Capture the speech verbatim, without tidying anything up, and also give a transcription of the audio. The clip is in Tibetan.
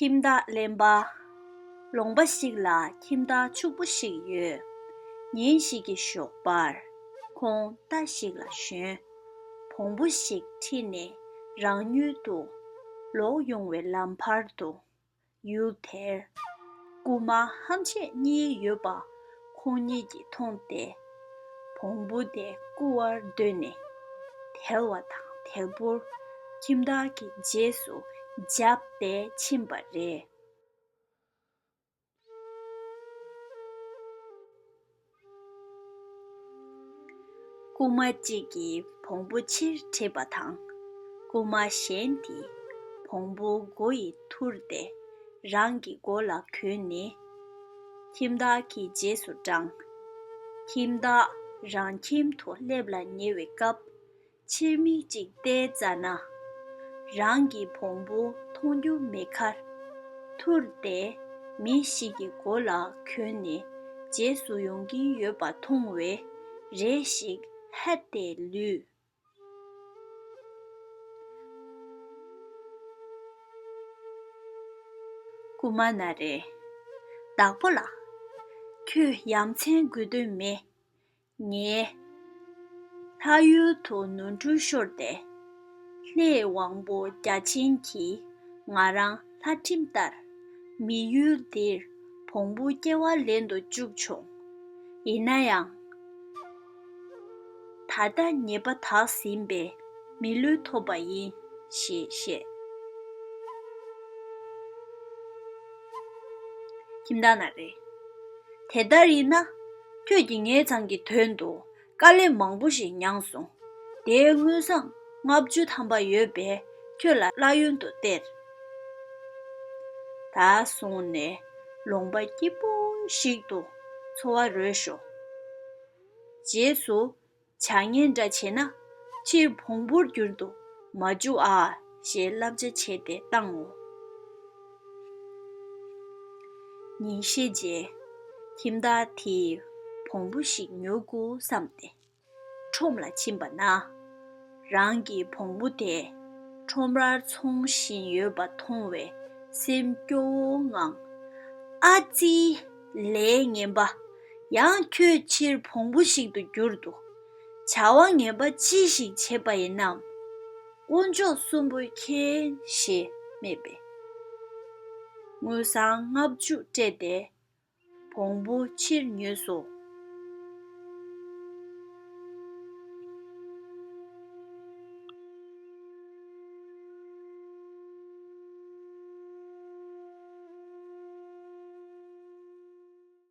ཁྱིམ་བདག་གླེན་པ། ལུང་པ་ཞིག་ལ་ཁྱིམ་བདག་ཕྱུག་པོ་ཞིག་ཡོད། ཉིན་ཞིག་གི་ཞོགས་པར་ཁོང་རྟ་ཞིག་ལ་ཞོན། བོང་བུ་ཞིག་ཁྲིད་ནས་རང་ཡུལ་དུ་ལོག་ཡོང་བའི་ལམ་བར་དུ། ཡུལ་དེར་རྐུན་མ་ཧམ་ཆེད་གཉིས་ཡོད་པ་ཁོང་གཉིས་ཀྱིས་མཐོང་སྟེ། བོང་བུ་དེ་རྐུ་བར་འདོད་ནས། དལ་བ་དང་དལ་བུར་ཁྱིམ་བདག་གི་རྗེས་སུ་འཇབ་སྟེ་ཕྱིན་པ་རེད། རྐུན་མ་གཅིག་གིས་བོང་བུ་ཕྱིར་ཁྲིད་པ་དང་། རྐུན་མ་གཞན་དེས་བོང་བུ་མགོ་ཡིས་ཐུར་ཏེ་རང་གི་མགོ་ལ་གྱོན་ནས། ཁྱིམ་བདག་གི་རྗེས་སུ་འབྲངས། ཁྱིམ་བདག་རང་ཁྱིམ་དུ་སླེབས་ལ་ཉེ་བའི་སྐབས། ཕྱིར་མིག་ཅིག་བལྟས་ཙ་ན། རང་གི་བོང་བུ་མཐོང་རྒྱུ་མེད་ཁར། ཐུར་ཏེ་མི་ཞིག་གི་མགོ་ལ་གྱོན་ནས་རྗེས་སུ་ཡོང་གིན་ཡོད་པ་མཐོང་བས་རེ་ཞིག་ཧད་དེ་ལུས། རྐུན་མ་ན་རེ། བདག་པོ་ལགས། ཁྱོད་ཡ་མཚན་དགོས་དོན་མེད། ངས་ལྷ་ཡུལ་དུ་ནོར་འཁྲུལ་ཤོར་ཏེ། ལྷའི་དབང་པོ་བརྒྱ་བྱིན་གྱིས་ང་རང་ལྷ་ཁྲིམས་ལྟར་མི་ཡུལ་འདིར་བོང་བུ་སྐྱེ་བ་ལེན་དུ་བཅུག་བྱུང་། ཡིན་ན་ཡང་། ད་ལྟ་ཉེས་པ་དག་ཟིན་པས་མི་ལུས་ཐོབ་པ་ཡིན་ཞེས་བཤད། ཁྱིམ་བདག་ན་རེ། དེ་ལྟར་ཡིན་ན། ཁྱོད་ཀྱིས་ངེད་ཚང་གི་དོན་དུ་དཀའ་ལས་མང་པོ་ཞིག་མྱངས་སོང་། དེའི་དངུལ་སྲང་ལྔ་བཅུ་ཐམ་པ་ཡོད་པས་ཁྱོད་ལ་གླ་ཡོན་དུ་སྟེར། ད་སོང་ནས་ལུང་པ་སྐྱིད་པོ་ཞིག་ཏུ་འཚོ་བ་རོལ་ཤོག། རྗེས་སུ་བྱ་ངན་འདྲ་བྱས་ན་ཕྱིར་བོང་བུར་འགྱུར་དུ་མ་འཇུག་ཨ། ཞེས་བསླབ་བྱ་བྱས་ཏེ་བཏང་ངོ་། ཉིན་ཤས་རྗེས། ཁྱིམ་བདག་དེས་བོང་བུ་ཞིག་ཉོ་དགོས་བསམས་ཏེ། ཁྲོམ་ལ་ཕྱིན་པ་ན། རང་གི་བོང་བུ་དེ་ཁྲོམ་རར་འཚོང་བཞིན་ཡོད་པ་མཐོང་བས་སེམས་སྐྱོ་བོའི་ངང་། ཨ་ཙི། ལས་ངན་པ། ཡང་ཁྱོད་ཕྱིར་བོང་བུ་ཞིག་ཏུ་གྱུར་འདུག། བྱ་བ་ངན་པ་ཅི་ཞིག་བྱས་པ་ཡིན་ནམ། དཀོན་མཆོག་གསུམ་པོས་མཁྱེན་ཞེས་སྨྲས་པས། དངུལ་སྲང་ལྔ་བཅུ་སྤྲད་དེ། བོང་བུ་ཕྱིར་ཉོས་སོ།